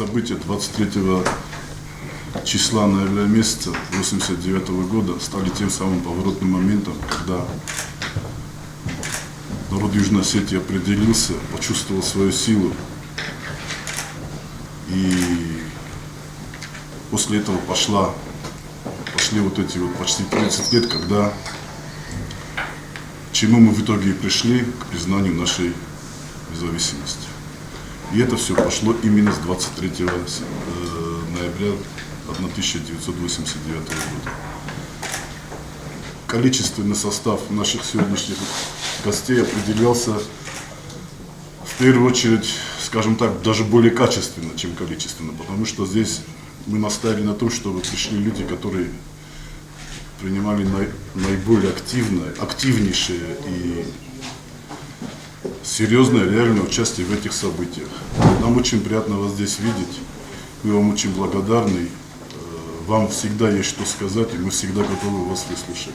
события 23 числа ноября месяца 1989 года стали тем самым поворотным моментом, когда народ Южной Осетии определился, почувствовал свою силу. И после этого пошли вот эти вот почти 30 лет, когда к чему мы в итоге и пришли, к признанию нашей независимости. И это все пошло именно с 23 ноября 1989 года. Количественный состав наших сегодняшних гостей определялся в первую очередь, скажем так, даже более качественно, чем количественно, потому что здесь мы настояли на том, чтобы пришли люди, которые принимали наиболее активное, активнейшее и серьезное, реальное участие в этих событиях. Нам очень приятно вас здесь видеть. Мы вам очень благодарны. Вам всегда есть что сказать, и мы всегда готовы вас выслушать.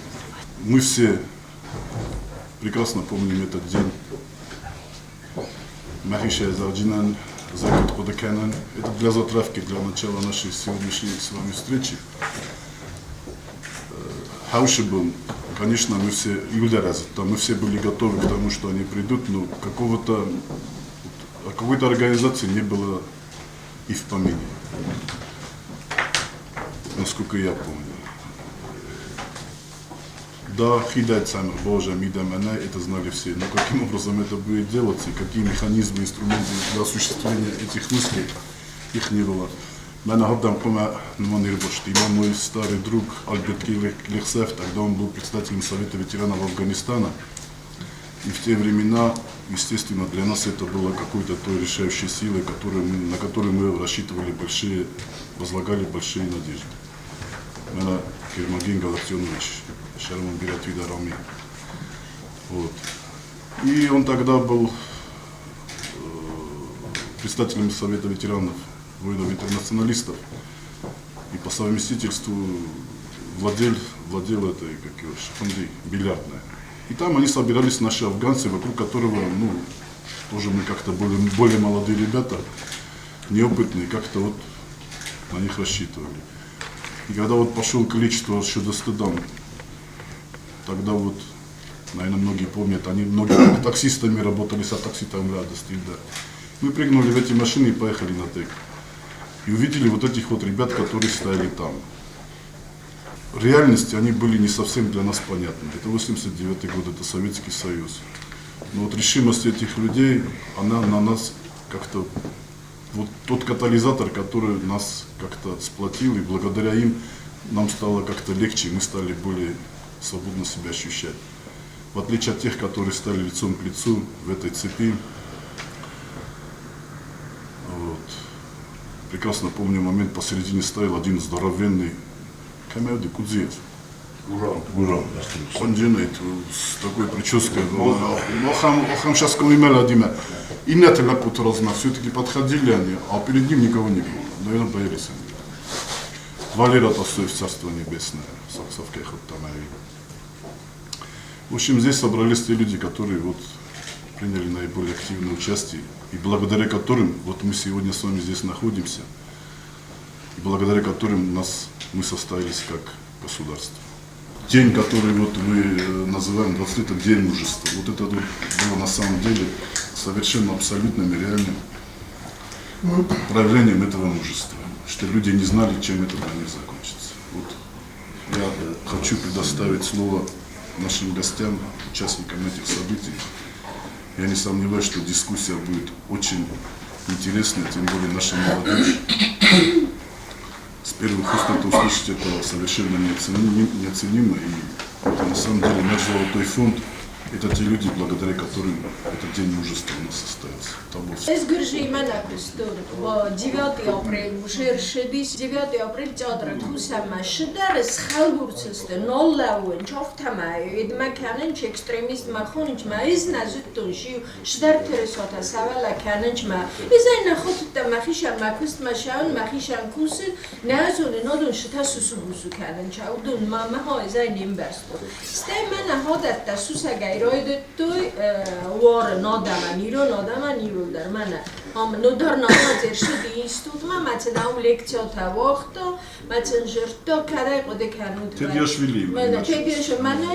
Мы все прекрасно помним этот день. Махиша Зарджинан, Закат Кудаканан. Это для затравки, для начала нашей сегодняшней с вами встречи. Хаушибун, конечно, мы все, там мы все были готовы к тому, что они придут, но какого-то, какой-то организации не было и в помине, насколько я помню. Да, хидать самых Божья, мидамана, это знали все. Но каким образом это будет делаться и какие механизмы, инструменты для осуществления этих мыслей, их не было. Мой старый друг Альберт Лихсев, тогда он был председателем Совета ветеранов Афганистана. И в те времена, естественно, для нас это было какой-то той решающей силой, на которую мы рассчитывали большие, возлагали большие надежды. Гермоген Галактионович, Шерман Биратвида Рами. Вот. И он тогда был председателем Совета ветеранов, воинов-интернационалистов. И по совместительству владел этой, как его, шаханды, бильярдная. И там они собирались, наши афганцы, вокруг которого, ну, тоже мы как-то более молодые ребята, неопытные, как-то вот на них рассчитывали. И когда вот пошел клич, что стыдам, тогда вот, наверное, многие помнят, они многие таксистами работали, с такси там радости, да. Мы прыгнули в эти машины и поехали на ТЭК. И увидели вот этих вот ребят, которые стояли там. В реальности они были не совсем для нас понятны. Это 89 год, это Советский Союз. Но вот решимость этих людей, она на нас как-то, вот тот катализатор, который нас как-то сплотил, и благодаря им нам стало как-то легче, мы стали более свободно себя ощущать. В отличие от тех, которые стали лицом к лицу в этой цепи. Вот. Прекрасно помню момент, посередине стоял один здоровенный Камеди Кудзиев. Гурам. Гурам, Конджинет с такой прической. Охам сейчас Дима. И нет все-таки подходили они, а перед ним никого не было. Наверное, боялись они. Валера Толстой, Царство Небесное, В общем, здесь собрались те люди, которые вот приняли наиболее активное участие, и благодаря которым вот мы сегодня с вами здесь находимся, и благодаря которым мы состоялись как государство. День, который вот мы называем 20 лет, это День мужества. Вот это вот было на самом деле совершенно абсолютным и реальным проявлением этого мужества, что люди не знали, чем это для них закончится. Вот я хочу предоставить слово нашим гостям, участникам этих событий. Я не сомневаюсь, что дискуссия будет очень интересная, тем более наша молодежь. С первых уст это услышать, это совершенно неоценимо. И это на самом деле наш золотой фонд. Это те люди, благодаря которым этот день мужества у нас состоится. ეს გრჟი იმანა კუსტურ 9 апрель უშერშედის 9 апрель театр თუსამა შდარ სხალბურცესტე ნოლაუენ ჩოფთამა ედმა ქანენჩ ექსტრემისტმა ხუნჩმა ეს ნაზუტუნში შდარ თერესოთა სავალა ქანენჩმა ეს აინა ხოთტა მახიშა მაქუსტმა შაუნ მახიშან კუსენ ნაზუნე ნოდუნ შთა სუსუბუსუ ქანენჩა უდუნ მამა ჰო ეს აინ იმბერსტო სტემანა ჰოდატა სუსაგა райдыдтой уарын адӕмӕн, ирон адӕмӕн иууылдӕр. Мӕнӕ ам Нодар Нанадзе ссыди институтмӕ, мӕ сын ам лекциятӕ уагъта, мӕ сын дзырдта, кӕдӕй хъуыды кӕнут. Тедиашвили. Мӕнӕ Тедиашвили, мӕнӕ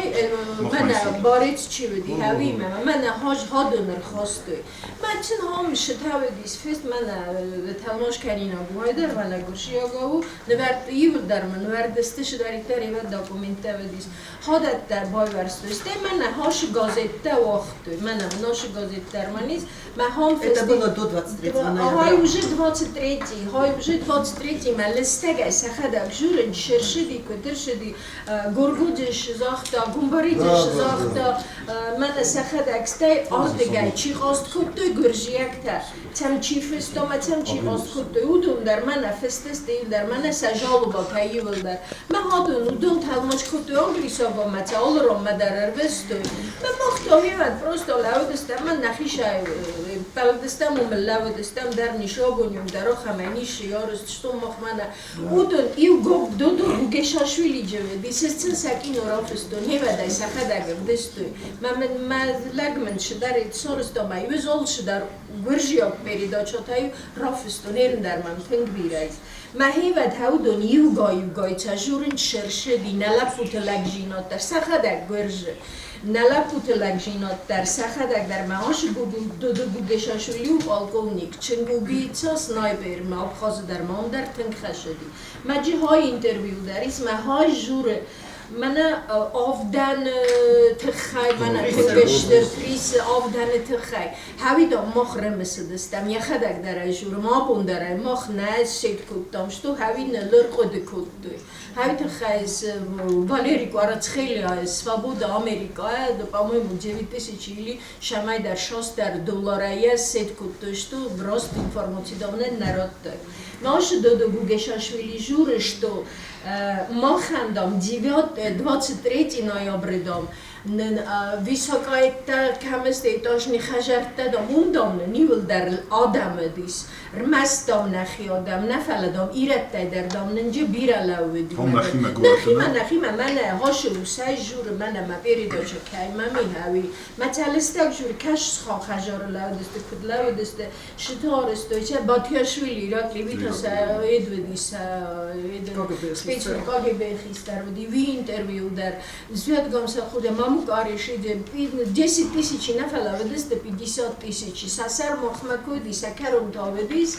мӕнӕ Барец чи уыди, хӕуимӕ, мӕнӕ хадон ӕрхастой. Мӕ сын ам сытӕ уыдис фест, мӕнӕ тӕлмац кӕнинаг уайдӕр, мӕнӕ гуырсиагау у, нывӕрдты иууылдӕр мын нывӕрдысты, цыдӕриддӕр ивӕд документтӕ уыдис. Хадӕттӕ байуӕрстой, стӕй мӕнӕ хасы газеттӕ уагътой, мӕнӕ нашы газеттӕ ӕрмӕнис, мӕ хам Это было до 23 ноября. Хай уже 23, хай уже 23 мӕ лыстӕгӕй сӕхӕдӕг журын шершыди, куыдыршыди, Горгоджы загъта, Гумбаридзе загъта, мӕнӕ сӕхӕдӕг стӕй ардыгӕй чи хъаст кодтой гуырдзиӕгтӕ, цӕм чи фыста мӕ цӕм чи хъаст кодтой, уыдон дӕр мӕнӕ фыстысты иуылдӕр, мӕнӕ сӕ жалобатӕ иуылдӕр. Мӕ адон уыдон тӕлмац кодтой англисагмӕ, цӕ алы ронмӕ дӕр ӕрвыстой. Мӕ мах та уымӕн просто лӕууыдыстӕм, мӕ нӕхицӕй ппӕлыдыстӕм, уым лӕууыдыстӕм дӕр нишогонюм дӕр ахӕмӕй ницы ярыст, что мах мӕнӕ Уыдон иу Додо Гугешашвили уыди, сӕ кино рафыстон, хевӕдӕй сӕхӕдӕг ӕвдыстой. Мӕ мын мӕ лӕг мын цыдӕр сарӕзта, мӕ иу алцыдӕр гуырдзиаг передачӕтӕй рафыстон, ӕндӕр мӕм тынг бирӕ ис. Мӕ хевӕд уыдон иугай-иугай цӕ журын сӕрсыди, нӕ лӕппуты лӕгдзинад дӕр сӕхӕдӕг гуырдзы. Нӕ лӕппуты лӕгдзинад дӕр сӕхӕдӕг дӕр мӕ ашы Додо Гугешашвили у полковник, чынг-убийца, снайпер, мӕ Абхазы дӕр ма ам дӕр тынг хӕсыди. Мӕ джихай интервью дӕр ис, мӕ хай журы мӕнӕ авдӕны тыххӕй, мӕнӕ тынг стыр присы авдӕны тыххӕй. Хӕуидо мах рымысыдыстӕм, йӕхӕдӕг дӕр ӕй журы, ма абон дӕр ӕй мах нӕ ссед кодтам, что хӕуи ныл ӕрхъуыды кодтой. Хӕуи тыххӕй Валерий Кварацхелия Свобода Америкая, по-моему, 9000 или шамайдӕр шастдӕр долларӕй ссед кодтой, что рост информаци давно не радтой. Наша Додо Гугешашвили журы, что махӕн дам 23 ноябры дам високаеттӕ кӕмысты этажный хӕдзӕрттӕ дам уым дам нын иуылдӕр адӕм уыдис. Рмӕст дам нӕхи адӕм нӕ, фӕлӕ дам ирӕттӕй дӕр дам нынджы бирӕ лӕууыди. Нӕхимӕ Нӕхимӕ, нӕхимӕ, мӕнӕ хашы усӕй журы, мӕнӕ мӕ передача кӕй мӕми хӕуи. Мӕ цӕлыстӕг журы кӕс хӕжары лӕууыдысты, куыд лӕууыдысты, шытарыстой, сӕ Батиашвили Иракли Витаса эдвыдис, специ КГБ хистӕр уыди, уый интервью дӕр. Звет Гамсахурдиа, Мамука Арешидзе, 10 тысячи нӕ, фӕлӕ уыдысты 50 тысячи. Сӕ сӕр махмӕ куыд и, сӕ кӕрон та уыдис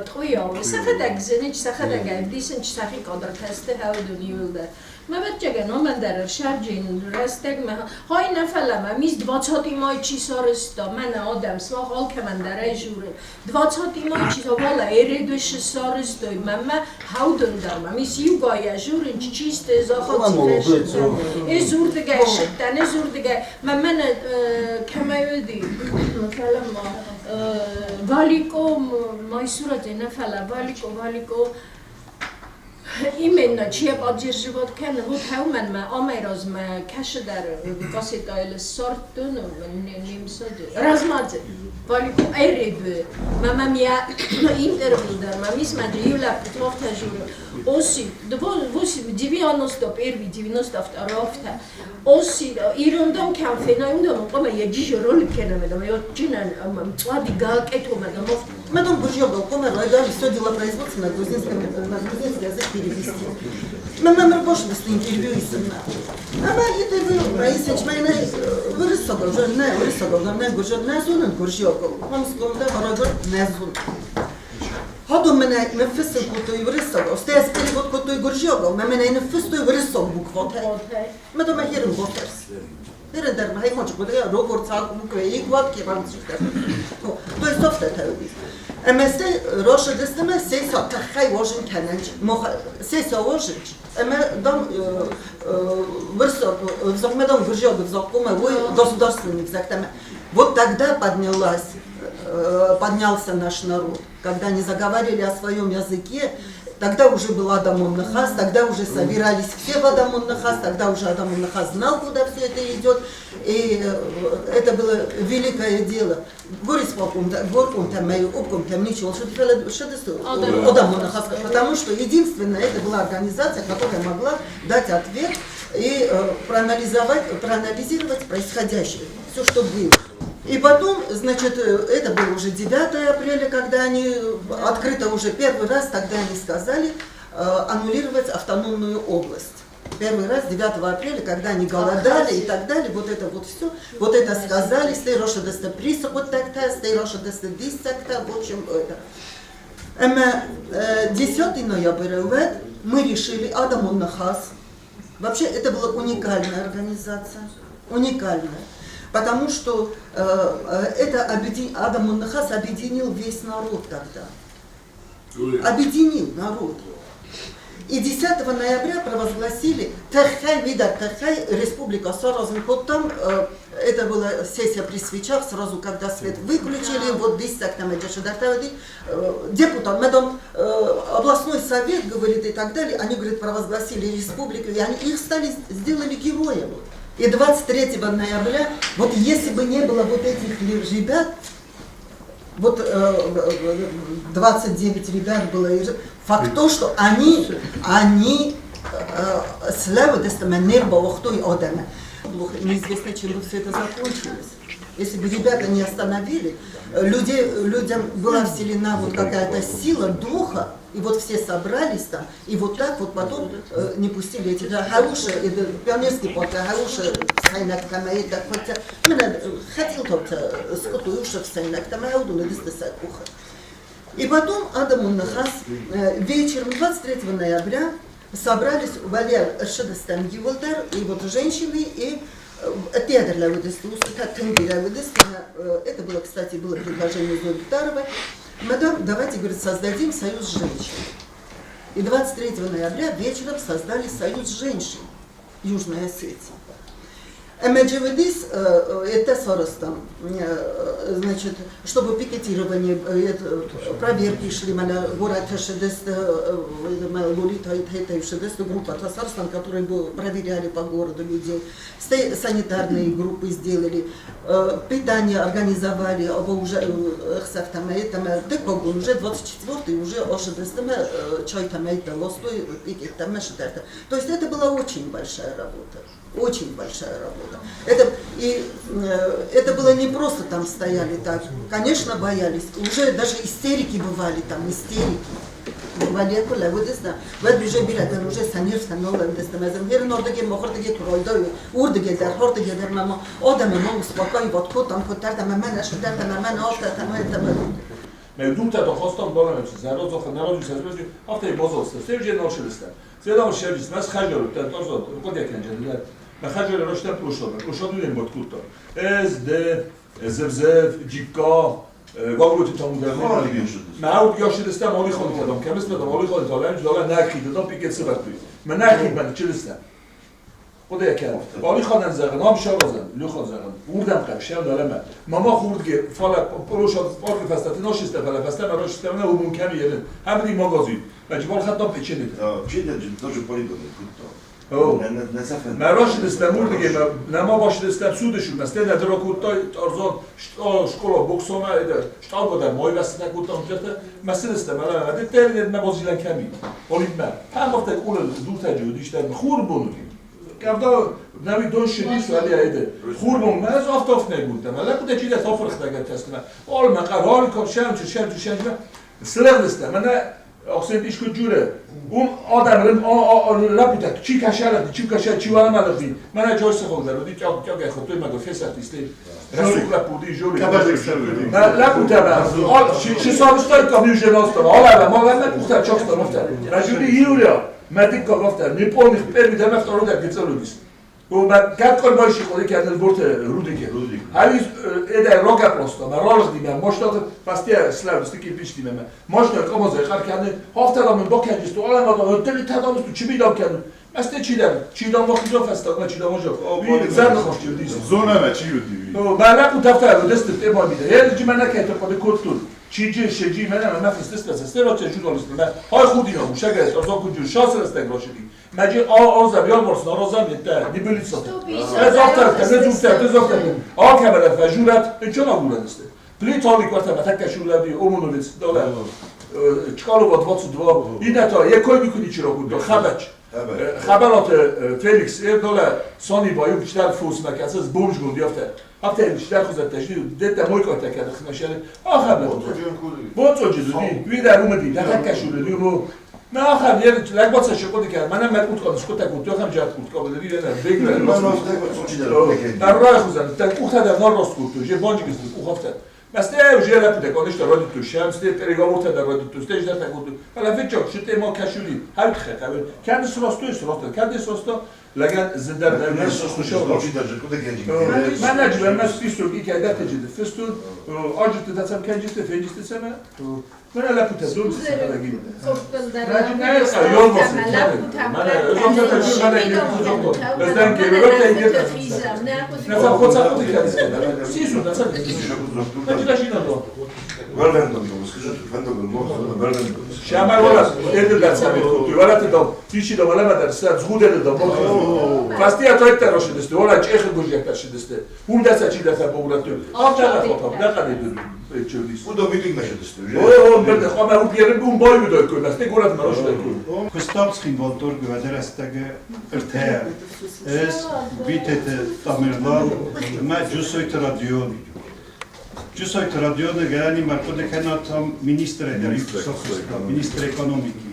тъуйау. Сӕхӕдӕг зыныч, сӕхӕдӕг ӕвдисынч сӕхи кадртӕ сты хӕуыдон иуылдӕр. Мӕ ӕвӕццӕгӕн, уымӕн дӕр ӕрсарджын рӕстӕгмӕ. Хай нӕ, фӕлӕ мӕм ис 20 май чи сарӕзта, мӕнӕ адӕм, сымах алкӕмӕн дӕр ӕй журы. 20 май чи вала Эредушы сарӕзтой, мӕмӕ хӕудын дӕр мӕм ис иугай журын чисты захаци. Эз урдыгӕй сыдтӕн, эз урдыгӕй. Мӕ мӕнӕ кӕмӕй уыди, фӕлӕ ма Валикъо Майсурадзе нӕ, фӕлӕ Валикъо, Валикъо Именно, чи поддерживать кӕны, вот хӕумӕн мӕ амӕй размӕ кӕсыдӕр кассетӕйыл ссардтон немыцаджы. Размадзе, Валикъо Эреды. Мӕ мӕм йӕ интервью дӕр мӕм ис, мӕ иу лӕппу афтӕ журы. Оси, 91, 92 афтӕ. Оси, ирондам кӕм фенай, ундам хъуамӕ йӕ джиже ролик кӕнӕм, ӕмӕ йӕ джинӕн мцъуади гаакъетомӕ дам Мы дом гуржиогал, комер райдам все дела производства на грузинский язык перевести. Мы мам рабочий интервью исынна. Ама интервью раисынч мӕнӕ уырыссагау, нӕ уырыссагау, нӕ гуржиог, нӕ зонын гуржиогал. Мамскомда варагыр нӕ зонын. Хадон мӕнӕ ныффыссын кодтой уырыссагау, стӕй ӕз перевод кодтой гуырдзиагау, мӕ мӕнӕ ныффыстой уырыссаг букватӕй. Мӕ да мӕ херын бафӕрс. Херын дӕр мӕ хаймаджы хъуыдыйӕ рогорцаг буквӕ игуат кебамцитӕ. То есть афтӕ уыдис. Ӕмӕ стӕй рашыдысты мӕ сеса тыххӕй уазын кӕнынч, сеса уазынч, ӕмӕ дам уырыссаг дам гуырдзиаг ӕвзагмӕ уый государственный ӕвзӕгтӕ. Вот тогда поднялся наш народ, когда они заговорили о своем языке, тогда уже был Адӕмон Ныхас, тогда уже собирались все в Адӕмон Ныхас, тогда уже Адӕмон Ныхас знал, куда все это идет. И это было великое дело. Горисполком, горком там, обком там ничего, Адӕмон Ныхас, потому что единственное, это была организация, которая могла дать ответ. и проанализовать, проанализировать происходящее, все, что было. И потом, значит, это было уже 9 апреля, когда они открыто уже первый раз, тогда они сказали аннулировать автономную область. Первый раз 9 апреля, когда они голодали и так далее, вот это вот все, вот это сказали, стей роша даста вот так-то, стей роша даста так-то, в общем, это. 10 ноября мы решили, Адам Нахас, вообще это была уникальная организация, уникальная, потому что это Адам Нахас объединил весь народ тогда, объединил народ. И 10 ноября провозгласили Тархай, Видар Тархай, Республика Саразм там, это была сессия при свечах, сразу, когда свет выключили, вот здесь так там депутат, мадам, областной совет, говорит, и так далее, они, говорит, провозгласили республику, и они их стали, сделали героями. И 23 ноября, вот если бы не было вот этих ребят, вот 29 ребят было, факт то, что они слава неизвестно, чем бы все это закончилось. Если бы ребята не остановили, людям была вселена вот какая-то сила духа, и вот все собрались там, и вот так вот потом не пустили эти хорошие, это пионерский полк, хорошие, хотел И потом Адам Нахас вечером 23 ноября собрались Валер Шадастан Гивалдар, и вот женщины, и это было, кстати, было предложение Зои Битаровой. Мадам, давайте, говорит, создадим союз женщин. И 23 ноября вечером создали союз женщин Южной Осетии. МДЖВД, это Соростом, значит, чтобы пикетирование, проверки шли, город группа Соростан, которые проверяли по городу людей, санитарные группы сделали, питание организовали, уже уже 24-й, уже то есть это была очень большая работа. Очень большая работа. Это было не просто там стояли так. Конечно, боялись. Уже даже истерики бывали там, истерики. Махаджер роштан прошода, прошоду не боткута. С Д З З G K гаврути там удерне. Ма у яшидестам али хон кадам, кемес медам али хон таланж дала накид, дам пикет сбатуй. Ма накид мен чилестам. خدا کرد. علی خان زغن، هم شارازن، لو خان زغن. وردم قشم دارم. ماما خورد که فال پروشاد پارک فستات ناشسته فال فسته مراشسته نه و ممکن یرن. هم دی ماغازی. و جوال خطا پیچنید. Чидет тоже полигон кутто. Мэраш дестам урдиге нама баш дестам судешу масте надро кутто арзон школа боксома эда шталга дар мой васте кутто мжата масте дестам ала маде тернет ма бозилан ками. Олим ма. Ҳам вақт ул ду таҷудиш дар хур бонуди. Кавда нави дон шидис вали айде. Хур бон маз афтоф негудам. Ала куда чида тофрх дага таслима. Ол ма қарор кор шам чу шам чу шам слег дестам. Мана Оксен ишко ҷуре. Ум одам рим лапута чи кашара чи каша чи вала малди. Мана ҷой сахол дар ди чак чак хо той маго фесат исте. Расул лапуди жоли. Лапута ба. Ол ши сарустай камю женаста. Ола ма ма пухта чакста рофта. Ражури иуря. Мадик рофта. Не помню первый дам второй да гецелудис. و كان كل ما شي خودی کردن برت رودی که همی اده راگا پروستا من رالخ دی من ماشتا فاستی سلاو استکی پیش دی من ماشتا کاماز خر کردن هفته من با کجست تو الان ما دل تدامس تو چی بیدام کردن مثل چی دم چی دام وقتی جا فستا ما چی دام جا زن خوش چی دی زونه ما چی دی بله کو دفتر رو دست ته با میده یه چی من نکرد خود کتول چی چی شجی من من فست است است را چه جور است من های خودی ها مشګه است ازا کو شاس است گراشدی مجی آ آ زبیان ورس نارازم یته نی بلیت سات از افتر تنه جوفتر تز افتر آ کمره فجورت چون نگورد است پلیت هالی کارت متک شولدی اومونوویц داله Чкалова 22 и на то, якой никуди чиро بود خبچ. Хабараты Феликс Эрдоле Сони баю читал фусмакасыз бомж гунд яфта. Афта читал хузат тажди дета мой кота кад хнашал ахаб. Боцоджи ди вида румди да такашул ди ро на ахаб ер лаг боца шикоди кад манам мад уткан шкота кут яхам жат кут кабл ди на бегра. Ар хузан та кухта да нар рост кут же бонж гиз кухафта. Масте уже лапуте конечно родиту шамсте переговорта да родиту стеж да такуту. Фала фичок шите мо кашули хав тхе хав канд сросту сросту канд сросту лаган зиндар да ما نجم ما سبيسو كي كادا تجد فستو اجت تسم كان جت فين جت سما من لا بوتا زول შამარვალას ედრდაცამი თუვალათი და თიში და ვალამადარ სა ზღუდელი და ფასტია თოექტა რო შედეს ორა ჭეხი გოჟიაკთა შედეს უნდაცა ჩიდაცა ბოურათი ავტაღა ხოფა დაყადე ჩევდის უნდა მიტინგ შედეს ო ო მერდე ხომ უპიერებ ում ბოივიდო ეკო მასტე გურათ მარო შედეკო Куыстам Цхинвалторг ვადერასტაგე ერთე ეს ბიტეტ ტამერლან მა ჯუსოით რადიო ჯუსოით რადიონը გერანი მარკოდექენათამ министр министр экономики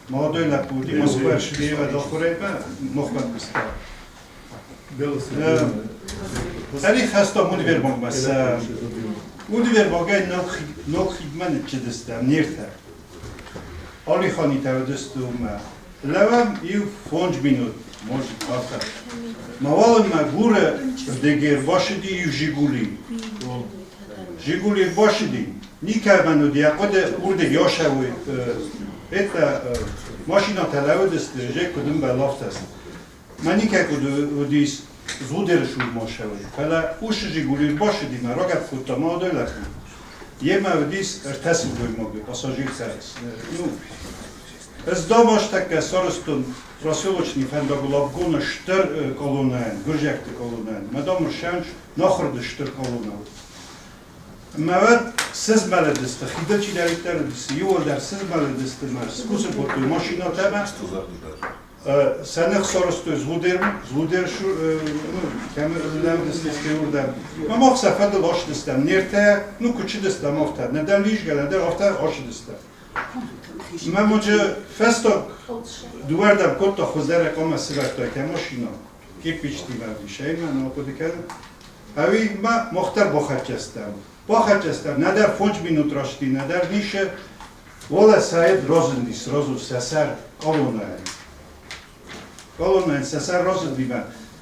молодой лапуди Москва швева дохурება მოხვედრისτα Сари хастом универмаг универмага нոխидман чедеста нерта Алихани тавдестума лавам и фонж минут может авто Мавалма гуре дегер башиди и Жигули Жигули башиди никабану диакоде урде ёшавуй это машина талавдест же кудум балафтаст Маника кудудис ზუდერშულ მოშავე. ფალა უშ ჟიგული ბაშიდი მა როგა ფუტა მოდელახი. Եմავდის ერთასი მოგი პასაჟირთას. Ну ეს домоштака соростун проселочный фендоглобгуна штер колоннаен, гуржакты колоннаен. Мадам шанч нохрд штер колонна. Мавад сыз маледисты, хидачи дариктар юолдар сыз маледисты мар скусы порту машина тема. სანახ სოროსტო ზღუდერ ზღუდერ ну კამერა მა მოხსა ფადլ ოშდესტა ნერთა ну კუჩიდესტა მოფთა ნედან ლიჟგალა და ოფთა ოშდესტა მა მოჯ ფესტო დუარდა კოტო ხოზერე ყომა სივარტო კემოშინო კიპიჩტი ვადი შეიმა ნოპოდიკა ავი მა მოხტარ ბოხაჭესტა ბოხაჭესტა ნადარ ფონჯ მინუტ რაშტი ნადარ ნიშე ვოლა საედ როზნდის როზუ სასარ კოლონაა колонна სასაროზდიმა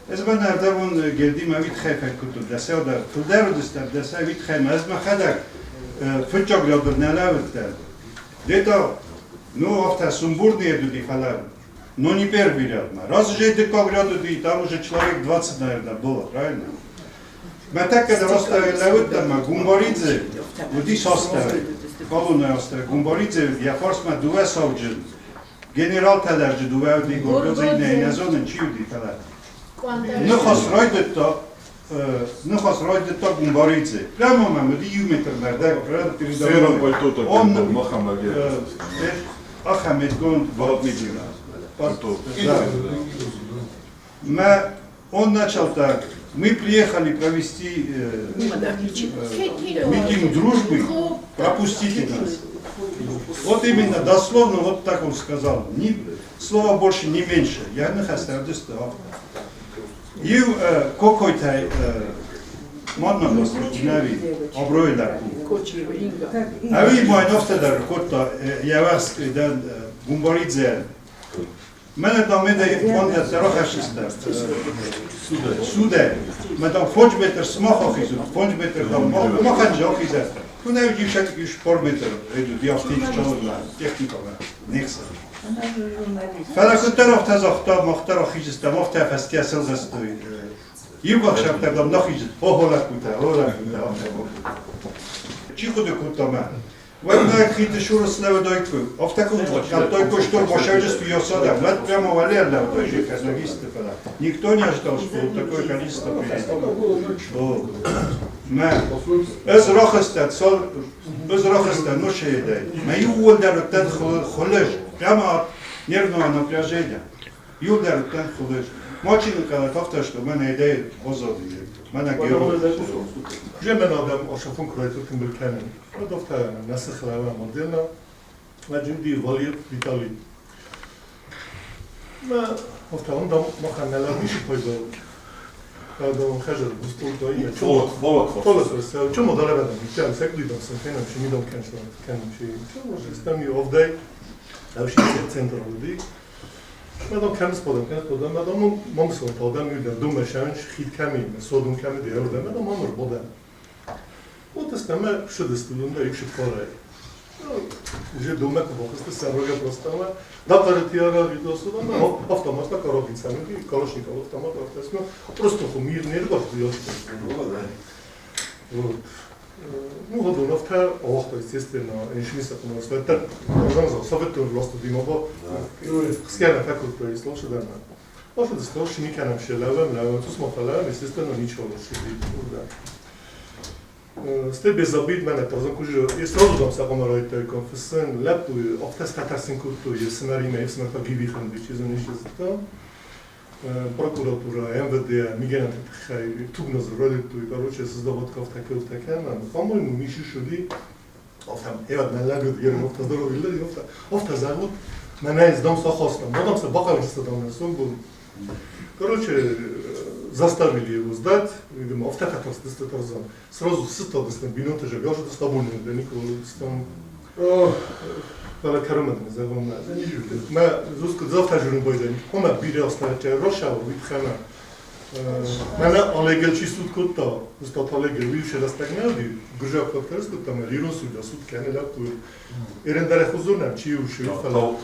ეს მან არდავონ გელდიმა ვითხეფე კუტუ დასეოდა ფულდაროდესტა დასა ვითხე მაზმა ხადაკ ფუჭოგლოდ ნალავდა дето ну авто сумбурный эдуди фала но не первый ряд раз же декогрядуди там уже человек 20 наверное было правильно მე так когда оставили лавუდა გუმბორიძე უდი სოსტავე კოლონა ოსტავე გუმბორიძე იაფორსმა დუასოვჯ გენერალ თადარჯი დუავდი გორგოძინე ინაზონენ ჩიუდი თალა ნახოს როიდეტო ნახოს როიდეტო გუმბორიძე прямо მამოდი 1 метр нарда передо мной пальто такой он махамаге ахамед гон пальто да ма он начал так мы приехали провести митинг дружбы пропустите нас. Вот именно дословно вот так он сказал. Ни слова больше, ни меньше. Я не хастардисто. И кокойтай мадна достигнави оброида. Ави майнофтедар котта явас дан гумбаридзе. Мене там еде фонда тарохашиста. Суде. Ме там фонж метр смахохизу, фонж метр там махан жохиза. Кунев гишак иш пор метр ეｄუ დიახტი ჩოლნა ტექნიკა ნიხსა. ფალაკუტარով თაზახტა მოხტარო ხიჯს და მოხტა ფასტია სელზასტოი. იუგახშაბტა და ნახიჯ ჰოჰოლაკუტა ჰოლაკუტა ჩიხუდე კუტამა Вадна хите шурас лева дойку. Офтаку той что бошавжес пьёсада. Вот прямо валерда той же казагисты пала. Никто не ожидал, что вот такое количество приедет. ما از رخصت صل از رخصت نوشيدا ما يول در تدخل خلج прямо от нервного напряжения. Иуылдӕр уыдтӕн хуылыдз. Ма чи нхъӕлӕт афтӕ, что мӕнӕ идея озоди, мӕнӕ герой. Уже мӕн адӕм ашафон куы райдыдтой тымбыл кӕнын, уӕд афтӕ нӕ сыхы лӕвӕм отдельно, Маджуди Валер Виталий. Мӕ афтӕ он дам махӕн нӕ лӕвисы пайда Pardon, хӕзӕр бустолта Folak. Csomó dalevedem, itt el szekudidam szintén, nem si midom kennem si. Csomó, és nem jó avdej, nem si centraludi. Madam kemis podam, kemis podam, madam mamson podam, üde dumesen, hit kemi, sodum kemi de orde, madam mamor podam. Вот остальное шедестудунда и шипкорай. Уже дома кубохсте сарога просто датаретиара видеосудам, автомата карабин Калашников автомат автомат, просто хумир не Вот. Ну, годуновта, ох, естественно, иншмиса по советую власту димова, скера факультет слушай, да. Ошо дестор шимиканам шелавам, лавам, тусмахалам, естественно, ничего шиди. Да. Сте без обид мене тазан кужи, и сразу дам сагама райтай конфесен, лепту, автес татарсин курту, есмери ме, есмер та гивихан бичизен ишезта. Прокуратура, МВД, мигенат хай, тугназ родиту, короче, создават кафта кафта По-моему, миши шуди, Офта, еват мен лагут герм, офта здорово вилли, офта, офта зовут, меня из дома сохостом. Потом се бакалиста там был. Короче, заставили его сдать, видимо, офта татарстан. Сразу сытал, бинота же, я же стабильно, да никого там. Вала карамат завам. Ма зуск завтра журн бойдан. Хома бире остача роша витхана. Мана алегел чи суд кутта, устат алегел вивше растагнади, гржа факторс кутта ма лирон суд суд кане лапту. Эрен даре хузурнам чи уши фала.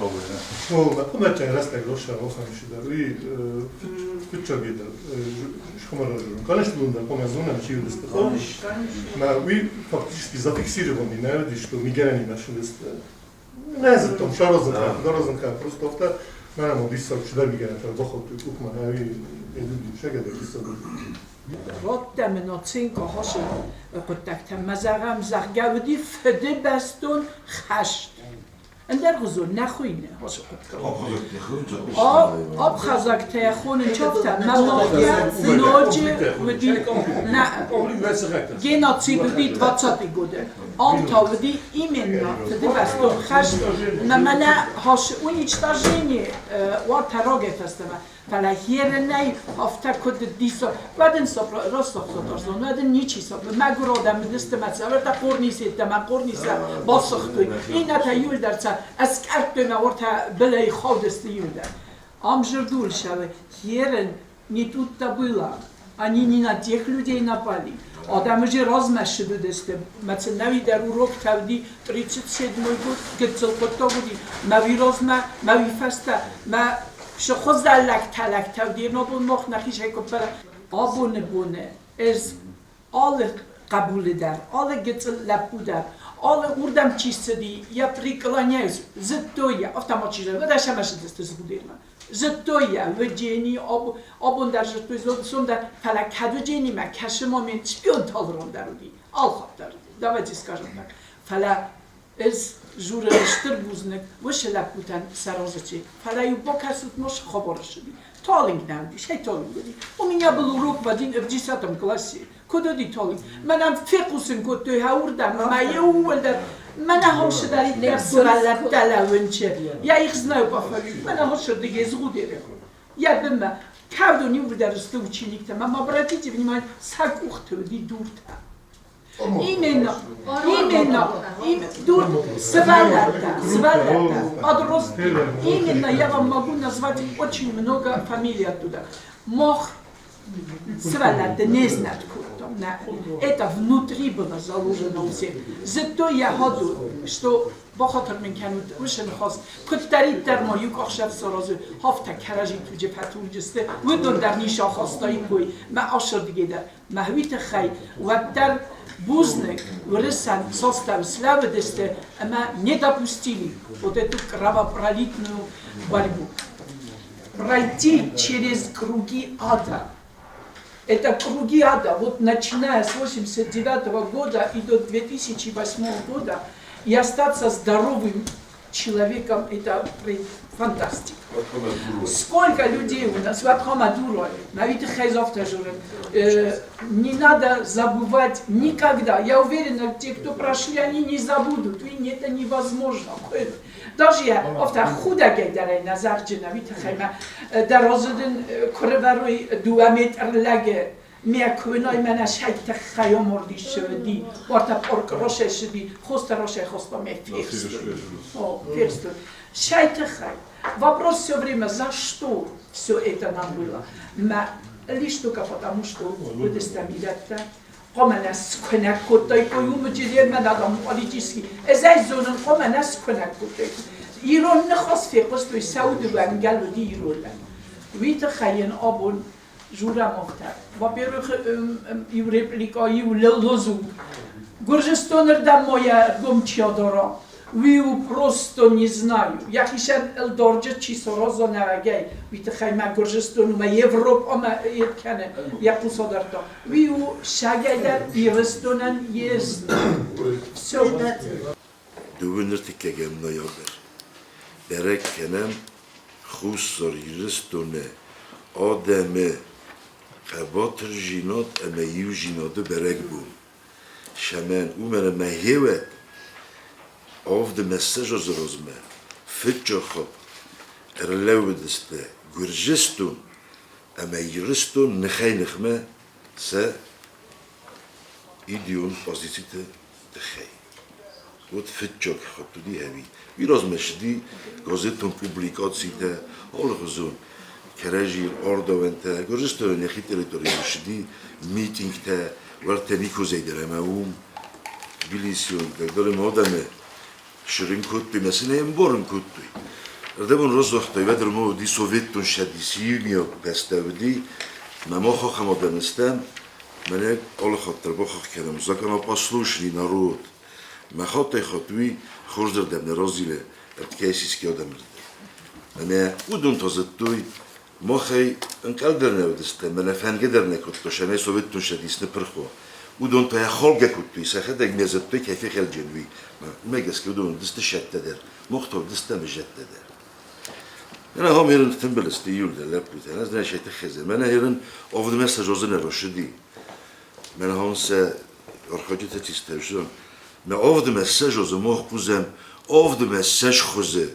О, ма хома чай растаг роша рохан шидар. И фитчагида шхомара журн. Конечно, лунда хома зонам чи удестахо. Ма ви фактически зафиксированы наверное, что мигерани наши Не знам, шарозан ха, дорозан ха, просто офта манам одисса чуда мигеран доход укма хави эдуди шагада дисса. Ротта нацинка хосы قدتك مزغم زغگودی فده بستون خشت. اندر غزو نخوینه هاش Абхазакте хонын чофта мамогия ноджи вди на геноцид вди 20 годы. Амта вди именно фде бастон хашт на мана хаш уничтожение вартароге фестема. Фала херней хафта код дисо ваден сопра ростов сотарзон ваден ничи сопра магуродам дистемаца варта қорнисе ма қорнисе басхтуй ина та юлдарца аскартуй ма варта белей хавдесты юлдар. Амжирдул шаве херен не тут-то было. Они не на тех людей напали. Адам же размашидудесте. مثلا در урок тавди 37 год гцел коттогуди мави разма мави фаста ма шхозалак талак тавди нобун мох нахиш хекопара абоне боне ez alle قبول در alle гцел лапудар alle урдам чистди я преклоняюсь зато я автоматически вода шамашидесте згудирма зато я вджени об абон дар жто сонда фала кадуджени ма кашма мен шпион талрон даруди алхаттар давайте скажем так фала ez журналистер бузник вышелапутан саразычи фала ю бокасут мош хабаршиди толинг навди шей толинг буди. У меня был урок в 10 классе. Куда ди толинг? Манам фекусин кото хаурда ма юлдар мана хош дари Я их знаю по фамилии. Мана хош диге згудере. Я бма кавду не ударсты ученик там. Мама, обратите внимание, сакухты ди дурта. Именно, именно, им, дур, свалата, свалата, подростки. Именно я вам могу назвать очень много фамилий оттуда. Мох, свалата, не знать куда. Это внутри было заложено у всех. Зато я ходу, что бахатыр мен канут ушен хос куттари дар ма юк ахшав саразу хафта каражи туҷе патурҷисте выдон дар ниша хостаи кой ма ашр диге дар махвит хай ва дар Бузник вырысан состав славы десте, ама не допустили вот эту кровопролитную борьбу. Пройти через круги ада. Это круги ада, вот начиная с 89 года и до 2008 года, и остаться здоровым Человеком это фантастика. Сколько людей у нас, не надо забывать никогда. Я уверена, те, кто прошли, они не забудут. И это невозможно. Даже я, офта худа гайдарай назарджина, витахайма, дарозудин курваруй дуаметр лаге, მიაქვინო იმანა შაითა ხაიომორდიშვდი ვართა პორკროშეშვდი ხოსტაროშე ხოსტო მე ფიხსტუ о фихсту шайта хай. Вопрос все время, за что все это нам было? Ма лишь только потому, что выдастамилатта ყომანას ქონაკოტაი კოიუმჯირ მანადამ პოლიტიკი ეს აი ზონონ ყომანას ქონაკოტაი ირონ ნხოს ფიყოს თუ საუდვან გალუდი იროლა ვით ხაიენ აბონ жура мохта. Во-первых, и реплика, и лозунг. Гуржистонер да моя гомчиодоро. Виу просто не знаю. Я хишен элдорджа чисорозо навагай. Вит хайма Гуржистон ма Европа ма еткане. Я пусодарто. Виу шагайдар Ирыстонан есть. Все. Дувенертикегем ноябрь. Берек кенем Хуссар Ирыстоне адӕмы хъӕбатыр жинад ӕмӕ иужинады бӕрӕгбон. Шӕмӕн уымӕн ӕмӕ хеуӕт авды мессажозы размӕ фыццаг ӕрлӕууыдысты Гуырдзыстон ӕмӕ Ирыстон ныхӕй-ныхмӕ сӕ идеон позициты тыххӕй. Уӕд фыццаг хатт уыди ӕви уый размӕ ссыди газетон публикацитӕ алыхуызон кӕрӕдзийыл ардауӕнтӕ, Гуырдзыстонӕн йӕхи территорийыл ссыди митингтӕ, уӕртӕ Никозӕй дӕр ӕмӕ уым Тбилисион дӕр ӕмӕ адӕмы сырын кодтой мӕ сын ӕй ӕмбарын кодтой. Ардӕм разагътой, уӕд ма уыди Советон Цӕдисы иумиаг бӕстӕ уыди, мӕ мах ахӕм адӕм стӕм, мӕнӕ алы хатт дӕр бахахх кӕнӕм, законопослушный народ. Мӕ хаттӕй-хатт уый хорзырдӕм нӕ разилы ӕртыккӕсиски адӕмырдӕм. Ӕмӕ уыдон та зыдтой, махӕй ӕнхъӕл дӕр нӕ уыдыстӕм, мӕнӕ фӕнгӕ дӕр нӕ кодтой, цӕмӕй Советон Цӕдис ныппырх уа. Уыдон та йӕ халгӕ кодтой, сӕхӕдӕг нӕ зыдтой, кӕй фехӕлджын, уый. Уымӕ гӕсгӕ уыдон уыдысты сӕттӕ дӕр, мах та уыдыстӕм зӕдтӕ дӕр. Мӕнӕ ахӕм ерын тымбыл сты июльдӕ лӕппутӕ, ӕз нӕ сӕ тыххӕй мӕнӕ ерын авдмӕ сӕ зозы нӕ росыди. Мӕнӕ ахӕм сӕ архайджытӕ систӕ Мӕ авдмӕ сӕ зозы мах хъузӕм авдмӕ сӕ схуызы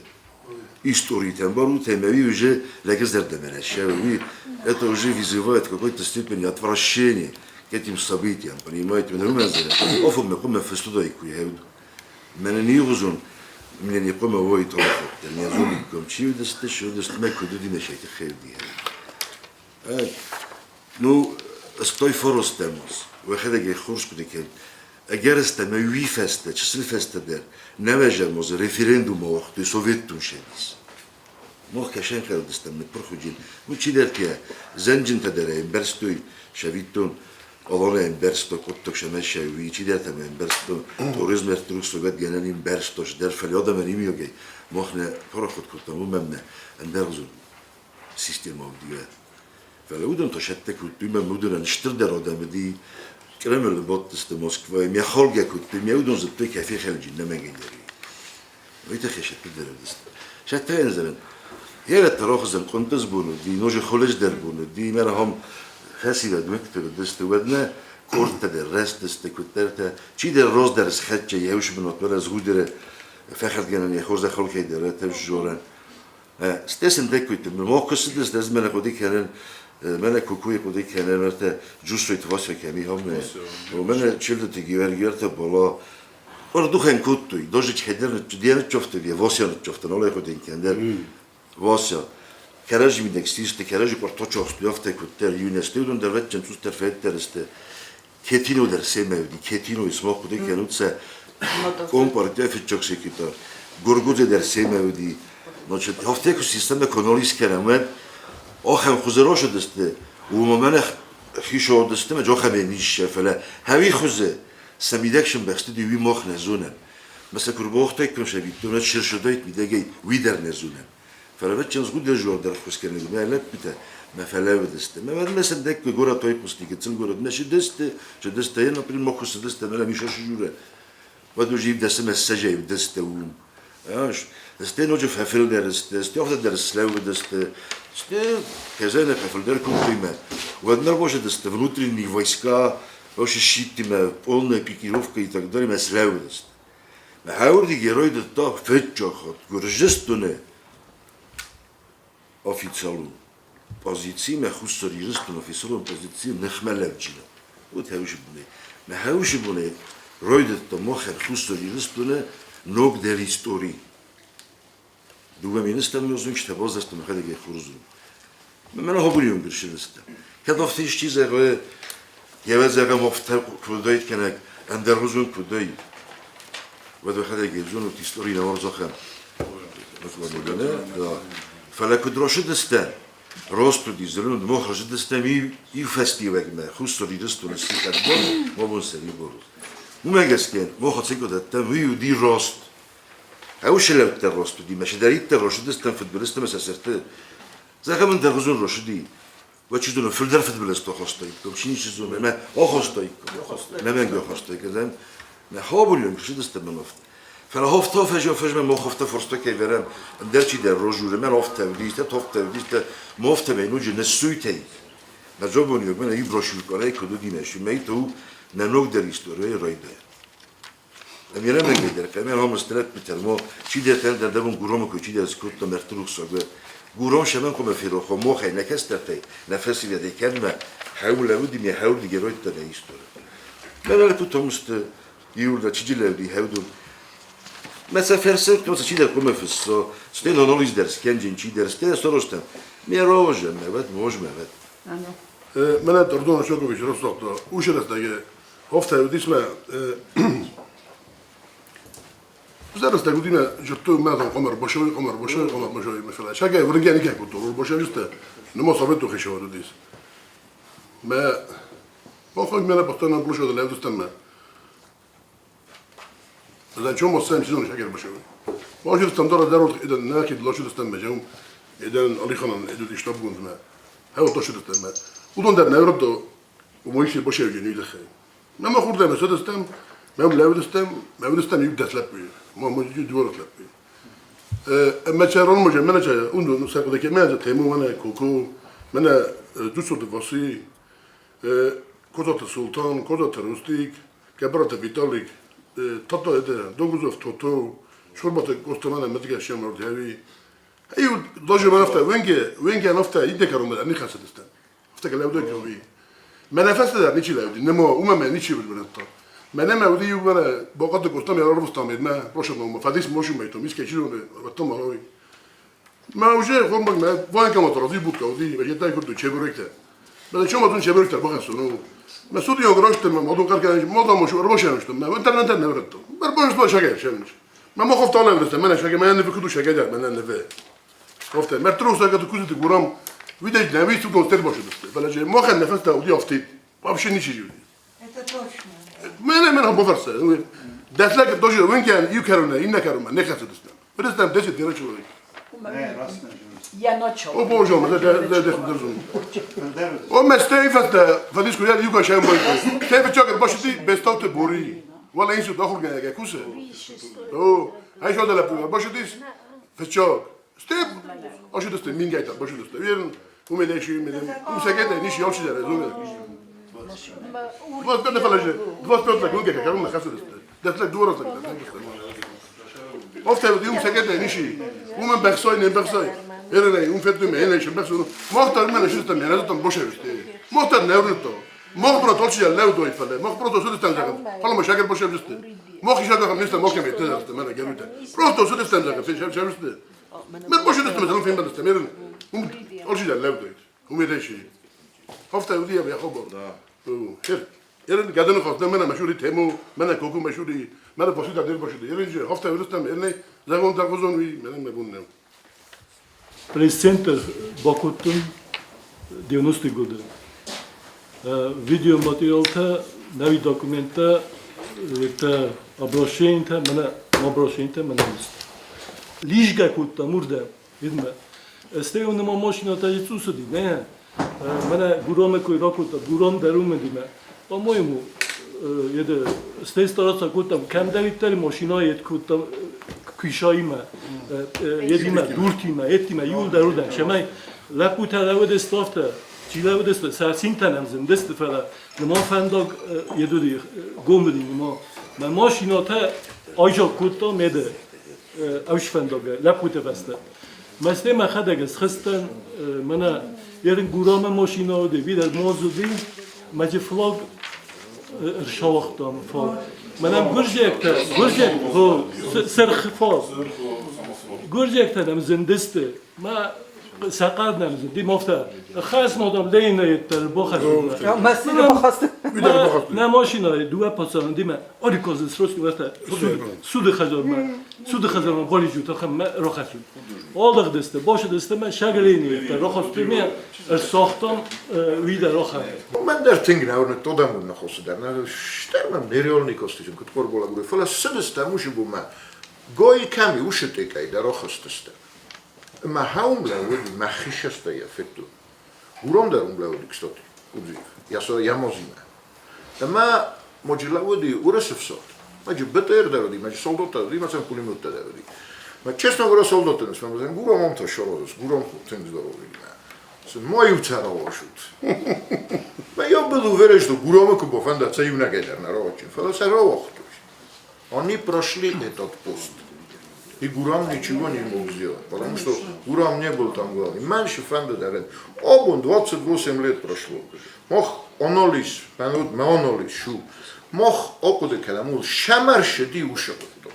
историтӕм барут, ӕмӕ уый уже лӕгызӕрдӕмӕ уый это уже вызывает в какой-то степени отвращение к этим событиям, понимаете? Офом хъуамӕ фестудаиккой хӕуд. Мӕнӕ нигъузон мне не хъуамӕ уой толхоттӕ, не зоникком, чи уыдысты, чи уыдысты, мӕ куыд уыди, нӕ сӕйты хӕуди. Ну, стой форостемос, уӕхӕдӕг ӕй хорз хъуыды кӕн. Ӕгӕрыстӕмӕй уый фӕстӕ, чысыл фӕстӕдӕр, нӕуӕзӕмоз референдум ауагътой Советтон Цӕдис. Мах кӕсӕн хӕлдыстӕм ныппырх уыджын. Ну, чидӕртӕ зӕнджынтӕ дӕр ӕмбӕрстой, сӕвиттон, Аланӕ ӕмбӕрста, хъуыддаг сӕмӕ уый чидӕртӕ ӕмбӕрста, туризм ӕртырых совет гӕнӕн ӕмбӕрста, дӕр фӕлӕ адӕмӕн имиогӕй мах нӕ парахат кодтам, уымӕн нӕ ӕндӕргъуызон системӕ уыди. Фӕлӕ уыдон та сӕттӕ кодтой, мӕ уыдонӕн стырдӕр адӕм уыди, Кремлы бадтысты Москвайы, мӕ халгӕ кодтой, мӕ уыдон зыдтой, кӕй фехӕлджын нӕ мӕнгӕндӕр. Уый тыххӕй сӕттӕ дӕр уыдысты. Сӕттӕ ӕнзӕрӕн. Йӕ рохызӕн къуындыз бон уыди, ноджы холыздӕр бон уыди, мӕ ахӕм фӕсивӕд уынгты уыдысты, уӕд нӕ къордтӕ дӕр рӕзтысты, куыддӕртӕ. Чидӕр раздӕр схӕццӕ йӕ усы бынатмӕ разгудыры фӕхӕрдгӕнӕн йӕ хорзӕххалкӕй дӕр ӕртӕвззорӕн. Стесен деккуйты мо куысыдыс дӕз мӕнӕ хъуыды кӕнын, мӕнӕ кукуйы хъуыды кӕнын, ӕртӕ Джусойты Вася кӕми хамне. Мӕнӕ Челдыты Георги ӕртӕ бола. Ордухӕн кодтой, даже чхедер дианыччофты, Вася ныччофты, нолай хъуыды кӕндер. Вася. Кӕрӕдзи мидӕг систы, кӕрӕдзи къуырточохсты, афтӕ куыддӕр иунӕсты, уыдон дӕр вӕдджын цъусдӕр феддӕр сты. Кетино дӕр семӕ уыди, Кетино смог хъуыды кӕнут сӕ компартия фыццаг секретарь. Гургудзе дӕр семӕ уыди. Значит, афтӕ куы системӕ конолис кӕнӕм, уӕд ахӕм хуызы росыдысты, уымӕ мӕнӕ хисоудысты, мӕ джохӕмӕ ниссе, фӕлӕ хӕуи хуызы сӕ мидӕг сымбӕхстыди, уый мах нӕ зонӕм. Мӕ сӕ куы рбохтайккон сӕвиттон, уӕд сырсыдайт мидӕгӕй, уый дӕр нӕ зонӕм. Фӕлӕ чындзгуды зор дӕр ххуыс кӕнӕг мӕ лӕппутӕ мӕ фӕлӕууыдысты. Мӕ уӕдмӕ сындӕг горӕтой хъуысти гыццыл горӕтмӕ сыдысты, сыдысты, йӕ например, ма куы сыдысты, мӕнӕ Миша сжурӕ. Уӕд уже дӕсымӕ ссӕзӕй уыдысты уым. Сте ноджы фӕфылдӕр сты, сте афтӕ дӕр слӕууыдысты, сте хӕзӕны фӕфылдӕр кодтой мӕ. Уӕд нӕ базыдысты внутренние войска, вообще щиттимӕ, полная пикировка и так далее, мӕ слӕууыдысты. Мӕ хӕуырди герой дыдта фыццаг Гуырдзыстоны официалон позициимӕ Хуссар Ирыстоны официалон позици ныхмӕ лӕвджынӕ. Уыд хӕусы бонӕй. Мӕ хӕусы бонӕй райдыдта махӕн Хуссар Ирыстоны ногдӕр истори. Дыууӕ министры озунг табоздӕрты мӕхӕдӕг ӕххуырзун. Мӕнӕ хобурион гыршынысты. Кӕд офты исчи зӕгъы, йӕ зӕгъӕм офтӕ куыдӕй кӕнӕг ӕндӕргъуызон куыдӕй, уӕд уӕхӕдӕг зонут истори нӕ уарзохӕн. Фӕлӕ куыд росыдыстӕ, рост уыди, зылын мох росыдыстӕм иу фӕстиуӕгмӕ, Хуссар Ирыстоны сихӕдбон, мобон сӕрибор. Уымӕ гӕсгӕ мох ацикодӕттӕм уый уыди рост. Ӕуселӕуттӕ рост уыди, мӕ чидӕриддӕр росыдыстӕм фыдбылызтӕ мӕ сӕ сӕрты. Зӕгъӕм, ӕндӕргъуызон росыди, уӕд чи зоны, фылдӕр фыдбылызтӕ ахастаиккам, чи ничи зоны, ӕмӕ ахастаиккам, нӕмӕнг ахастаиккам. Мӕ хабурион росыдыстӕм мӕ афтӕ. Фӕлӕ хофта фӕзмӕ мо хофта форста кӕй верӕм, ӕндӕр чидӕр рожуры, мӕн офтӕ уыдистӕ, тофтӕ уыдистӕ, мофтӕ мӕ ноджы ныссуйтӕй. Мӕ зобониог мӕнӕ иу брошюркъорӕй куыд уыди мӕ сумӕй, то у нӕ ногдӕр историйы райдайӕн. Амирӕмӕгӕй дӕр хомыстырӕт питермо, чидӕртӕн дӕр дӕбун гуромы куы чидӕр скодта мӕрдты рухсагы. Гуром шӕмӕн хъуымӕ ферохо мохӕй нӕ кӕстӕртӕй, нӕ фӕсивӕдӕй кӕдмӕ хӕулӕуди ме хӕулди геройттӕ нӕ истори. Мӕнӕ тутомсты иурда чиджи лӕуди хӕудун. Мӕ сӕ фӕрсӕн, то чидӕр хъуымӕ фыссо, стен анализ дӕр скӕнджын чидӕр, стен соростӕн. Ме рожа мӕ вӕд, можмӕ вӕд. Мӕнӕ Дордон Шокович росохто ушерестаге Офтӕ Зараз так людина жартує мене там комар бошой, комар бошой, комар бошой, mesela. Шагай врагя никак культуру, бошой juste. Нема совету хешова дудис. Ме Охой мене постоянно блушо да левдустан ме. За чем осем сезон шагер бошой. Може стандарт дарот идан накид лошо дустан ме жам. Идан алиханан идут иштабгун ме. Хево тошо дустан ме. Удон дар невродо ومويش بошой جنيدخ. ما ما خورده مسدستم ما ملاودستم ما ودستم يبدا تلبي ما موجود دور تلبي اما چرون مجه من چه اون دو نسخه که من تیمو من کوکو من دوسو دفاسی козата Султан, козата Рустик, кебрата Виталик, тата эде, Догузов Тото, шурбата Костамана медига шемор дяви. Аю даже нафта венге венге нафта иде каром не хасадистан. Афта калавдо кави. ما نفس ده نيشي لاودي نما وما ما نيشي بالبنطة ما نما ودي وانا بقعد قدام يا رب استعمل ما روش ما فاديس موشو ما يتوميس كيشيلو بتم راوي ما وجه خون ما وان كما ترضي بوك ودي ما جيتا كنت تشبركتا ما شو ما تون شبركتا بقى سونو ما سودي يغرشت ما موضوع قال كان موضوع مش ربوش مش ما انت انت نبرت بربوش ما شجع شمش ما ما خفت على نفسي ما انا شجع ما انا في كدو شجع ما انا نفي خفت ما تروح ساكت كوزت غرام ويدج نبي سو كونستر باش فلا ما خد نفسته ودي افتي вообще ничего. Это точно. من من هم بفرسه دەسلەک دۆژ وینکیان یو کەرونە ئین نەکەرمە نەخەسدستم برستم دەچێت گەرە چوری Я начал. او بۆژۆ او مستەی فەستە فەدیس کویا یوگا شەم بۆی تێ چاکر باشتی بێستاوت بۆری ولا اینسو داخل گەنەگە کوسە او هەی شو دەلە پویا باشتی فچاک ستێ ئاشو دەستە مینگایتا باشو دەستە وێرن ومێدەشی مێدەم وسەکەتە نیشی یاڵشی دەرە زۆر 25 فلاجه 25 لك وين كان خمسة دخلك دورة لك Ofte يوم سكت نشي ومن بخساي نم بخساي هنا يوم فتو ما هنا شو بخسو ما اختار من شو تم يعني تم بوشة ما اختار نورتو ما اختار تولشي لا ودو يفلا ما اختار سود استنزغ فلا مشاكل بوشة بس ما خي شاكل خمسة ما كم يتدرس ما انا جابته بروتو سود استنزغ في شو شو ما بوشة دست مثلا فين بس تمر هم تولشي لا ودو هم يدشي Ofte ودي يا خبر هر إيرن قادن خاصنا منا مشوري تيمو منا كوكو مشوري منا بسيط عدل بشوري إيرن جي هفته ورستم إيرن زغون زغون وي منا مبون Пресс-център Бакуттун 90-ті годы. Видеоматериалта, нави документа, это обращение, мана обращение, мана Лижга кутта мурда, видно. Стео нема машината и цусуди, не. Мана гуроме кој ракота, гуром даруме диме. По-моему, Ede стараться кодтам, кӕмдӕриддӕр машина ед кодтам куисаимӕ, едимӕ, дуртимӕ, едтимӕ, иуылдӕр уыдан. Цӕмӕй лӕппутӕ лӕууыдысты афтӕ, чи лӕууыдысты, сӕ цинтӕ нӕм зындысты, фӕлӕ нырма фӕндаг ед уыди, гом уыди нырма. Мӕ машинӕтӕ айзаг кодтам еды ӕвзфӕндагӕй, лӕппуты фӕстӕ. Мӕстӕй мӕхӕдӕг схызтӕн, мӕнӕ ерын Гурамӕ машинӕ уыди, видӕр моз уыди, мӕджы флаг ӕрсауагътам фал. Мӕнӕ гуырдзиӕгтӕ, гуырдзиӕг, сырх фал. Гуырдзиӕгтӕ нӕм зындысты. Мӕ сӕхъӕр нӕм зынди, мофтӕ. Хӕс модам лейна еттер бохӕс. Нӕ машинӕйы дыууӕ пацаны димӕ Орикозы срочно вӕртӕ суды хӕдзармӕ, суды хӕдзармӕ балиджут, ахӕм рахӕссут. Алыгъдысты, бацыдысты мӕ сагрейны рахастой мӕ, ӕрсагътам уый дӕр рахӕссут. Мӕн дӕр тынг нӕ уырныдта адӕмон ныхасы дӕр. Стӕй мӕм нереальный костюм куыд хъорболагуры, фӕлӕ цыдыстӕм уыцы бонмӕ. Гой кӕм и, уыцы тъекӕй дӕр рахызтыстӕм. Ӕмӕ хауым лӕууыди, мӕхи сӕстӕй йӕ федтон. Гуром дӕр уым лӕууыди, кстати, Кудзиев, йӕ мозимӕ. Ӕмӕ моджы лӕууыди уырысы фсад. Маджы БТР дӕр уыди, маджы солдаттӕ дӕр уыди, ма сӕм пулеметтӕ дӕр уыди. Ма, честно говоря, солдаттӕ нысмӕ Гуром ом тащорозыс, Гуром тынг здоровый. Ма иу цӕрауасут. Ма я был уверен, что Гурамы куы бафӕнда, сӕ иунӕгӕй дӕр нӕ рауадзин, фӕлӕ сӕ рауагътой. Они прошли этот пост. И Гурам ничего не мог сделать, потому что Гурам не был там главным. Меньше фенды дӕр. Абон 28 лет прошло. Мах анализ, мӕ анализ шу. Мах ахъуыды кӕнӕм, ул сӕмӕрсыди уыцы хъуыддаг.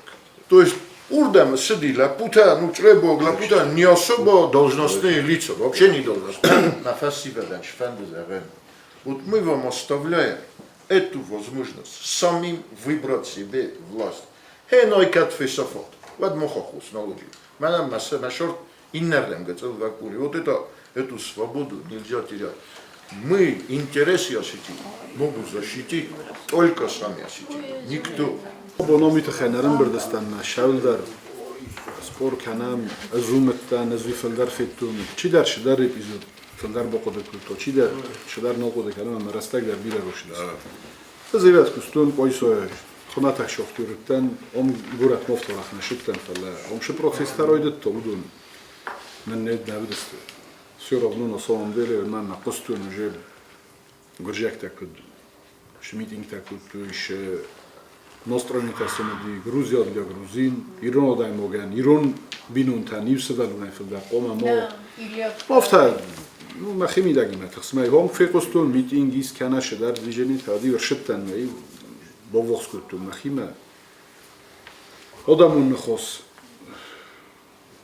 То есть уырдӕм цыди лӕппутӕ, ну, чъребог лӕппутӕ не особо должностные лица, вообще не должностные. На фӕсивӕдӕн сфӕнды зӕгъӕн. Вот мы вам оставляем эту возможность самим выбрать себе власть. Хеной кӕд фесӕфат, уӕд мах аххос нал уыди. Мӕнӕн мӕ сӕрт иннӕрдӕм гыццыл лӕппури. Вот это, эту свободу нельзя терять. Мы интересы осетин могут защитить только сами осетины, никто. Абон тыххӕй нӕ ӕрӕмбырд стӕм мӕ сӕлдӕр спор кӕнӕм, ӕз уым уыдтӕн, ӕз уый фылдӕр федтон. Чидӕр цыдӕр эпизод фылдӕр бахъуыды кодта, чидӕр цыдӕр нал хъуыды кӕны ӕмӕ рӕстӕг дӕр бирӕ рохсыдис. Ӕз ивӕд куыстон Къойсойы хуымӕтӕг шахтер уыдтӕн, ом горӕт Мофторах нӕ сыдтӕн, фӕлӕ ом цы процесстӕ райдыдта, уыдон нын не нӕ уыдысты. Все равно на самом деле мӕ нӕ хъуыстон уже гуырдзиӕгтӕ куыд шы митингтӕ кодтой, шы настроенитӕ сын уыди грузиаг для грузин, ирон адӕймагӕн, ирон бинонтӕн иу сывӕллонӕй фылдӕр хъуамӕ ма афтӕ ну, мӕхимидӕгимӕ тыхсмӕ гом фехъуыстон митинг ис кӕнӕ шыдӕр движенитӕ уыди ӕрсыдтӕн мӕ баввахс кодтон мӕхимӕ. Адӕмон ныхас,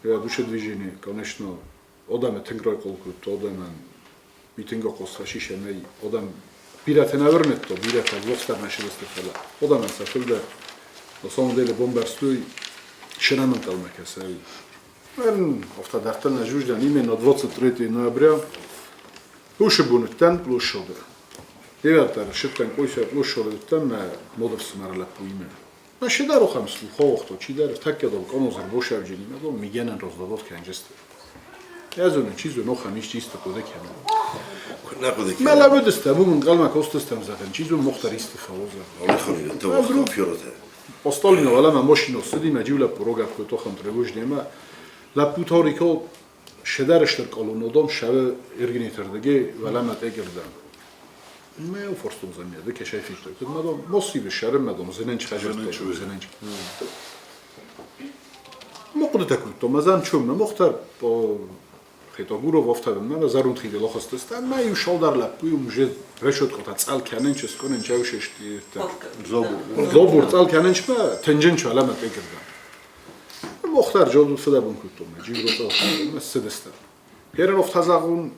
я душе движение, конечно, адӕмы тынг райхъал кодта, адӕмӕн митинг ахъаз фӕсисӕнӕй адӕм бирӕтӕ нӕ уырныдта, бирӕтӕ ӕввахсдӕр нӕ сыдысты, фӕлӕ адӕмӕн сӕ фылдӕр на самом деле бамбӕрстой, шы нӕм ӕнхъӕлмӕ кӕсай. Афтӕ дарддӕр нӕ жуждӕн именно 23 ноября уышы бон уыдтӕн площады. Девятдӕр сыдтӕн къойсӕ площады уыдтӕн мӕ модыфсымӕры лӕппуимӕ. Мӕ чидӕр охӕм слуховохто, чидӕр тӕккӕ дол къонозыр бошӕвджинимӕ дол мигӕнӕн раздадот кӕнджысты. Ӕзоны, чи зоны, охӕм исчи исты хъуыды кӕны. Куыннӕ хъуыды кӕны? Мӕ лӕууыдыстӕм, уым ӕнхъӕлмӕ кастыстӕм, зӕгъын, чи зоны, мохтар исты фӕуыдзӕн. Осталино уӕлӕмӕ машина ссыди, мӕ джиу лӕппу рогӕп кодта охӕм тревожнемӕ. Лӕппу Тарико шедӕр стыр колоннодом шӕвы Иргнетердыги уӕлӕмӕ тъегердӕм. Мӕ форстон замия, ды кӕсай федтой. Куыд мадом, моссивы сӕры мадом, зененч хӕжӕрттӕ, зененч. Мо хъуыдытӕ кодтон, мӕ зӕн чуммӕ, мохтар Хетагуров афтӕ мӕ зӕронд хидыл ахызтыстӕм, мӕ иу шалдар лӕппу уже решеткӕтӕ цъӕл кӕнынч, скъонынч, ӕвшешти. Зобур цъӕл кӕнынч мӕ тынджынч уӕлӕмӕ тъегердӕм. Мохтар жол фыдӕбон кодтон, мӕ джигро цъӕл мӕ ссыдыстӕм. Переров тазагъун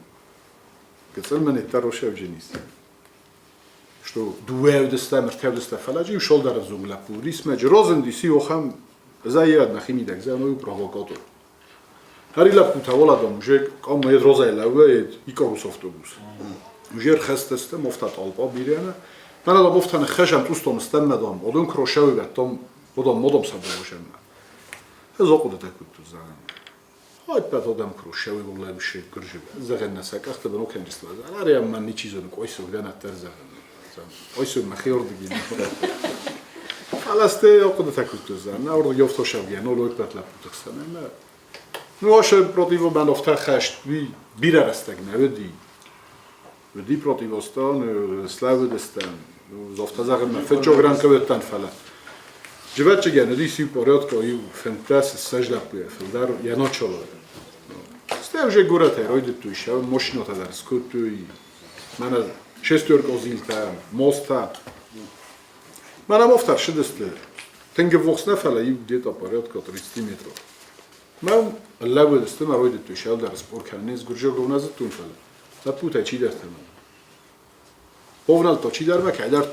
гыццыл мын еттӕ рошевджинис. Что дыууӕ ӕртӕ фӕлӕ иу шолдары дзуг лӕппу рисмӕ розындис иохӕм зайӕд нӕхимидӕг зӕной провокатор. Хари лӕппутӕ уоладом уже къам ед розай лӕууӕ ед икорус автобус. Уже рхӕстӕстӕм офта толпа бирӕнӕ. Мӕнӕ офтаны хӕсӕм тустом стӕммӕдом, одон крошевывӕттом, одон модом сабовошеммӕ. Ez ахъуыдытӕ кодтон, зӕгъӕн. Ӕппӕт адӕм крошевый лӕвшы гуыржы. Зӕгъӕн нӕ сӕ къӕхты бын окӕнджыстӕ. Арӕм мӕн ничи зоны, къойсог дӕн ӕддӕр зӕгъӕн. Ойсу мӕхиордыги. Фӕлӕ сте ахъуыдытӕ кодтой, нӕ уырдыг ёвтошавгӕ, но лойппӕт лӕппуты хсӕн ӕмӕ ну аше противобӕн офтӕ хӕст уый бирӕ рӕстӕг нӕ уыди. Уыди противостан, слӕууыдыстӕм, зофтӕ зӕгъынмӕ фыццаг кӕуыдтӕн, фӕлӕ Жваччыгӕн уыдис иу порядка иу 15 ссӕдз лӕппуйӕ фылдӕр йӕ начало. Стӕй уже горӕтӕй райдыдтой сӕ машинӕтӕ дӕр скодтой, мӕнӕ шестерка зилтӕ, мосттӕ. Мӕнӕ мофтӕ ссыдысты. Тынг ӕввахс нӕ, фӕлӕ иу где-то порядка 30 метров. Мӕ лӕууыдысты, мӕ райдыдтой сӕлдӕр спор кӕнын, ӕз гуырдзиагау нӕ зыдтон, фӕлӕ лӕппутӕй чидӕртӕ мӕ Овнӕлдта чидӕр мӕ кӕйдӕр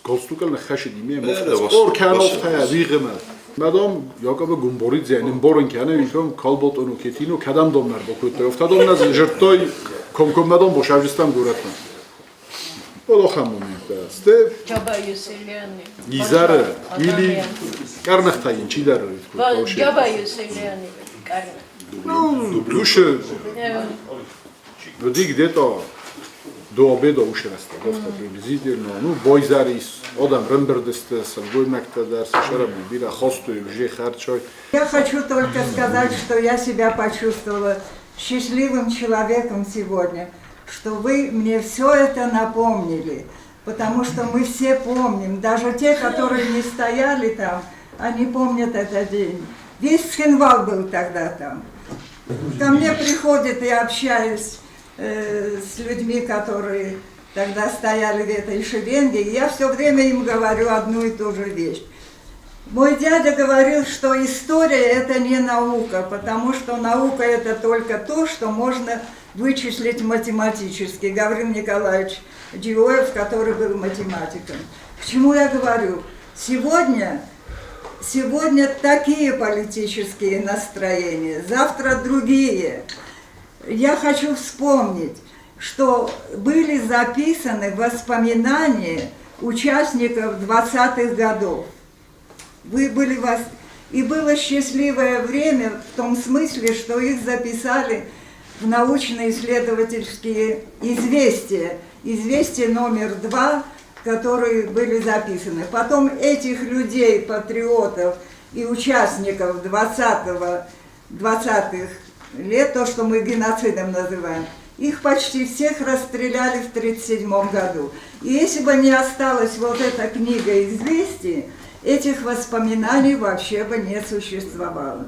галстукыл ныххӕсыди ме спор кӕнофтӕ вигъымӕ. Мадам Якобы Гумборидзе нымборын кӕны, уый Калботону Кетину кӕдӕм дом ӕрбакодтой. Офтӕ дом нӕ зырдтой комкоммӕ дом босавджыстӕм горӕтмӕ. Вот ахӕм моменттӕ. Сты Джаба Юселиани. Изӕры или къӕрныхтӕ йын чидӕр Джаба Юселиани къӕрных. Ну, душы Уыди где-то до обеда ушрӕстӕг, афтӕ приблизительно. Ну, бойзӕр ис, адӕм рымбырдысты, сылгоймӕгтӕ дӕр сӕ сӕрӕбон бирӕ хастой, уже хӕрчой. Я хочу только сказать, что я себя почувствовала счастливым человеком сегодня, что вы мне все это напомнили, потому что мы все помним, даже те, которые не стояли там, они помнят этот день. Весь Цхинвал был тогда там. Ко мне приходят, я общаюсь с людьми, которые тогда стояли в этой шеренге, и я все время им говорю одну и ту же вещь. Мой дядя говорил, что история – это не наука, потому что наука – это только то, что можно вычислить математически. Гаврил Николаевич Диоев, который был математиком. К чему я говорю? Сегодня такие политические настроения, завтра другие. Я хочу вспомнить, что были записаны воспоминания участников 20-х годов. Вы были вас... И было счастливое время в том смысле, что их записали в научно-исследовательские известия. Известия номер 2, которые были записаны. Потом этих людей, патриотов и участников 20-х лет, то, что мы геноцидом называем, их почти всех расстреляли в 1937 году. И если бы не осталась вот эта книга «Известий», этих воспоминаний вообще бы не существовало.